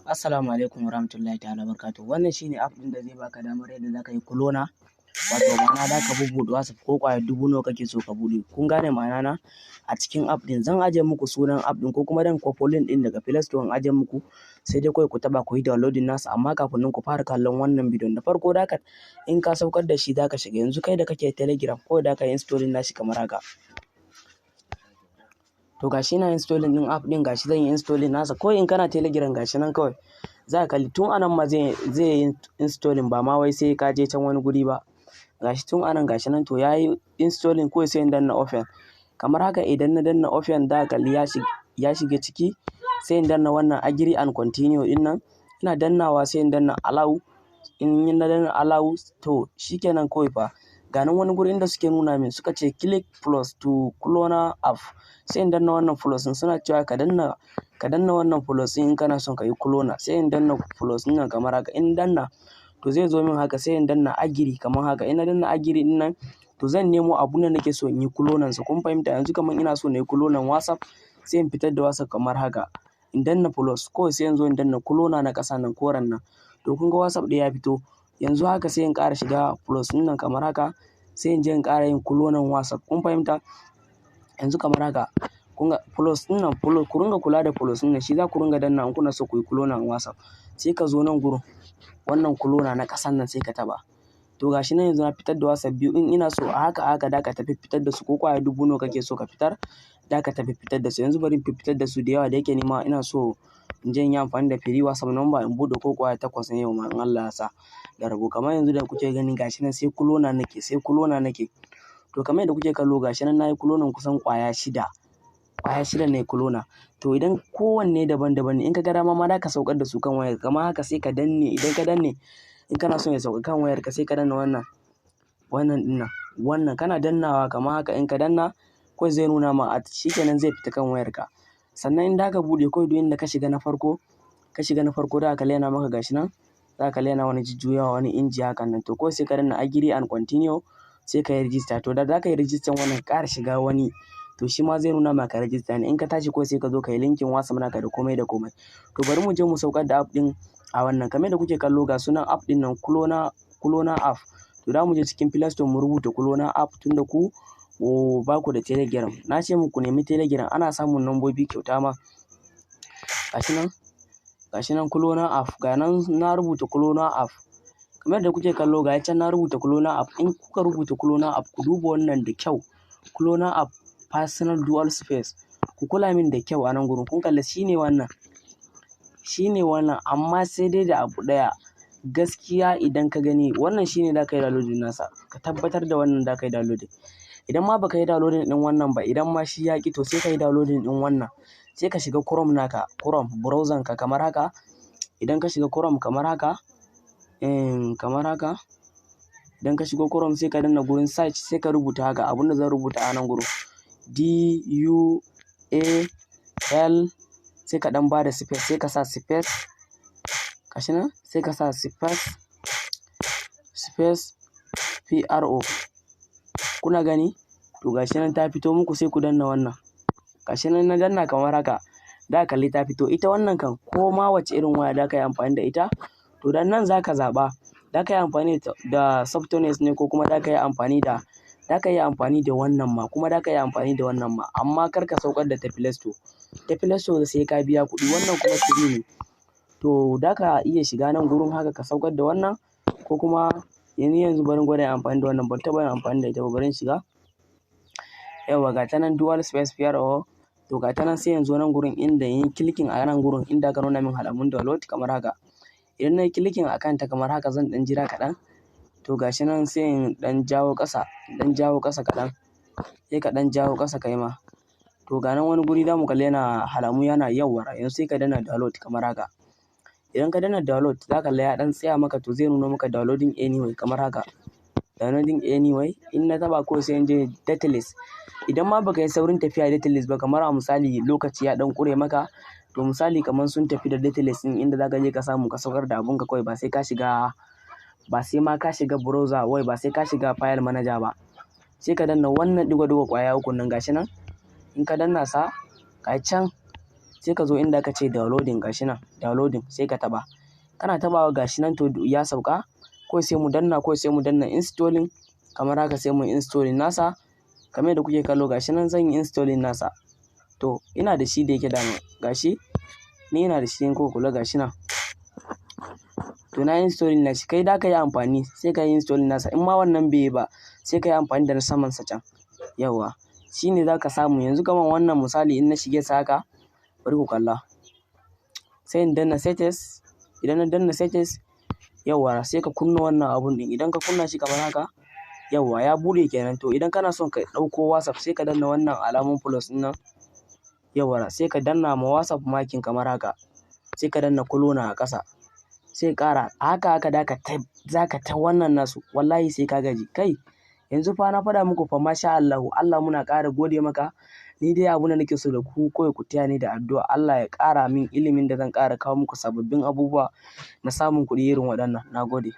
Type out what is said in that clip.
Assalamu alaikum warahmatullahi ta'ala barakatuh. Wannan shine app ɗin da zai baka damar yadda zaka yi cloner, wato ma'ana zaka bubbuɗe WhatsApp ko ƙwaya dubu nawa kake so ka buɗe. Kun gane ma'ana na? A cikin app ɗin zan ajiye muku sunan app ɗin, ko kuma dan kwafo link ɗin daga Play Store in ajiye muku, sai dai kawai ku taɓa ku yi downloading nasa. Amma kafin nan, ku fara kallon wannan bidiyon. Da farko zaka, in ka saukar da shi, zaka shiga. Yanzu kai da kake Telegram, kawai zaka yi installing nashi kamar haka. To, gashi ina installing ɗin app ɗin, gashi zan yi installing nasa. Kawai in kana Telegram, gashi nan kawai za ka kalli tun anan ma zai yi installing, ba ma wai sai ka je can wani guri ba. Gashi tun anan, gashi nan. To, yayi installing, kawai sai in danna open kamar haka. Idan na danna open, za ka kalli ya shiga ciki. Sai in danna wannan "agree and continue" ɗin nan. Ina dannawa, sai in danna allow. In na danna allow, to shikenan. Kawai fa ga nan wani guri inda suke nuna min, suka ce "click plus to clone app". Sai in danna wannan plus ɗin. Suna cewa ka danna wannan plus ɗin in kana son ka yi clone. Sai in danna plus ɗin nan kamar haka. In danna, to zai zo min haka. Sai in danna agree kamar haka. In na danna agree ɗin nan, to zan nemo abun da nake so in yi cloning sa. Kun fahimta? Yanzu kamar ina so na yi cloning WhatsApp, sai in fitar da WhatsApp kamar haka. In danna plus kawai, sai in zo in danna clone na ƙasa nan, koren nan. To, kun ga WhatsApp ɗaya ya fito. Yanzu haka sai in ƙara shiga plus ɗin nan kamar haka, sai in je in ƙara yin cloning WhatsApp. Kun fahimta? Yanzu kamar haka, kun ga plus ɗin nan, plus, ku ringa kula da plus ɗin nan, shi za ku ringa danna in kuna so ku yi cloning WhatsApp. Sai ka zo nan gurin, wannan clone na ƙasan nan, sai ka taɓa. To, gashi nan yanzu na fitar da WhatsApp biyu. In ina so a haka a haka da ka tafi fitar da su, ko ƙwaya dubu nawa kake so ka fitar, da ka tafi fitar da su. Yanzu bari in fitar da su da yawa, da yake ni ma ina so in je in yi amfani da free WhatsApp number in buɗe ko ƙwaya takwas ne yau ma, in Allah ya sa da rabo. Kamar yanzu da kuke gani, gashi nan sai clone nake, sai clone nake. To, kamar yadda kuke kallo, gashi nan nayi cloning kusan ƙwaya shida. Ƙwaya shida nayi clone. To, idan kowanne daban-daban ne, in ka ga dama ma za ka saukar da su kan wayarka kamar haka, sai ka danne. Idan ka danne, in kana son ya sauka kan wayarka, sai ka danna wannan ɗin nan. Wannan kana dannawa kamar haka. In ka danna, kawai zai nuna ma a shikenan, zai fita kan wayarka. Sannan in za ka buɗe, kawai duk inda ka shiga na farko, ka shiga na farko, za ka kalli yana maka, gashi nan. Za ka kalli yana wani jujjuyawa, wani inji hakan nan. To, kawai sai ka danna agree and continue, sai ka yi register. To, da za ka yi register wannan, ƙara shiga wani, to shi ma zai nuna maka register ne. In ka tashi, kawai sai ka zo ka yi linking WhatsApp naka da komai da komai. To, bari mu je mu saukar da app ɗin a wannan. Kamar yadda kuke kallo, ga sunan app ɗin nan, Clone, Clone app. To, za mu je cikin Play Store mu rubuta Clone app, tunda ku ba ku da Telegram. Na ce muku nemi Telegram, ana samun lambobi kyauta ma. Gashi nan, gashi nan Clone app. Ga nan na rubuta Clone app. Kamar yadda kuke kallo, ga can na rubuta Clone app. In kuka rubuta Clone app, ku duba wannan da kyau. Clone app personal dual space. Ku kula min da kyau a nan gurin. Kun kalla, shine wannan. Shine wannan, amma sai dai da abu ɗaya. Gaskiya idan ka gani wannan, shine za ka yi downloading nasa. Ka tabbatar da wannan za ka yi downloading. Idan ma ba ka yi downloading ɗin wannan ba, idan ma shi ya ƙi, to sai ka yi downloading ɗin wannan. Sai ka shiga Chrome naka, Chrome browser ka kamar haka. Idan ka shiga Chrome kamar haka, kamar haka. Idan ka shiga Chrome, sai ka danna gurin search, sai ka rubuta haka, abun da zan rubuta a nan gurin. DUAL, sai ka ɗan ba da space, sai ka sa space. Gashi nan, sai ka sa space, space PRO. Kuna gani? To, gashi nan ta fito muku, sai ku danna wannan. Gashi nan na danna kamar haka. Za ka kalli ta fito. Ita wannan kan, ko ma wace irin waya za ka yi amfani da ita. To, dan nan za ka zaɓa. Za ka yi amfani da Softonic ne, ko kuma za ka yi amfani da wannan ma, kuma za ka yi amfani da wannan ma. Amma kar ka saukar da ta Play Store. Ta Play Store sai ka biya kuɗi, wannan kuma free ne. To, za ka iya shiga nan gurin haka ka saukar da wannan, ko kuma yanzu bari in gwada yin amfani da wannan, ban taɓa yin amfani da ita ba, bari in shiga. Yauwa, ga ta nan Dual Space PRO. To, ga ta nan, sai yanzu nan gurin inda yin clicking a nan gurin inda aka nuna min alamun download kamar haka. Idan nayi clicking a kanta kamar haka, zan ɗan jira kaɗan. To, ga shi nan, sai in ɗan jawo ƙasa, ɗan jawo ƙasa kaɗan. Sai ka ɗan jawo ƙasa kai ma. To, ga nan wani guri zamu kalli yana alamu yana yauwa. Yanzu sai ka danna download kamar haka. Idan ka danna download, za ka kalla ya ɗan tsaya maka, to zai nuno maka downloading anyway kamar haka. Downloading anyway. In na taɓa, kawai sai in je details. Idan ma baka yi saurin tafiya details ba, kamar a misali lokaci ya ɗan ƙure maka, to misali kamar sun tafi da details ɗin, inda za ka je ka samu ka saukar da abunka kawai, ba sai ka shiga, ba sai ma ka shiga browser wai, ba sai ka shiga file manager ba. Sai ka danna wannan ɗigo-ɗigo ƙwaya ukun nan, gashi nan. In ka danna sa, ga can Sai ka zo inda aka ce downloading, gashi nan downloading, sai ka taɓa. Kana taɓawa, gashi nan, to ya sauka. Kawai sai mu danna, kawai sai mu danna installing kamar haka, sai mu installing nasa kamar yadda kuke kallo. Gashi nan zan yi installing nasa. To ina da shi da yake dama, gashi ni ina da shi in kuka kula, gashi nan. To na installing nashi. Kai da ka yi amfani, sai ka yi installing nasa. In ma wannan bai yi ba, sai ka yi amfani da na saman sa can. Yauwa, shi ne za ka samu. Yanzu kamar wannan misali, in na shige sa haka, bari ku kalla. Sai in danna settings. Idan na danna settings, yauwa, sai ka kunna wannan abun ɗin. Idan ka kunna shi kamar haka, yauwa, ya buɗe kenan. To idan kana son ka ɗauko WhatsApp, sai ka danna wannan alamun plus ɗin nan. Yauwa, sai ka danna ma WhatsApp marking kamar haka. Sai ka danna clone a ƙasa. Sai ƙara haka haka da ka ta za ka ta wannan nasu, wallahi sai ka gaji. Kai, yanzu fa na faɗa muku fa, masha Allahu, Allah muna ƙara gode maka. Ni dai abun da nake so da ku, kawai ku taya ni da addu'a, Allah ya ƙara min ilimin da zan ƙara kawo muku sababbin abubuwa na samun kuɗi irin waɗannan. Na gode.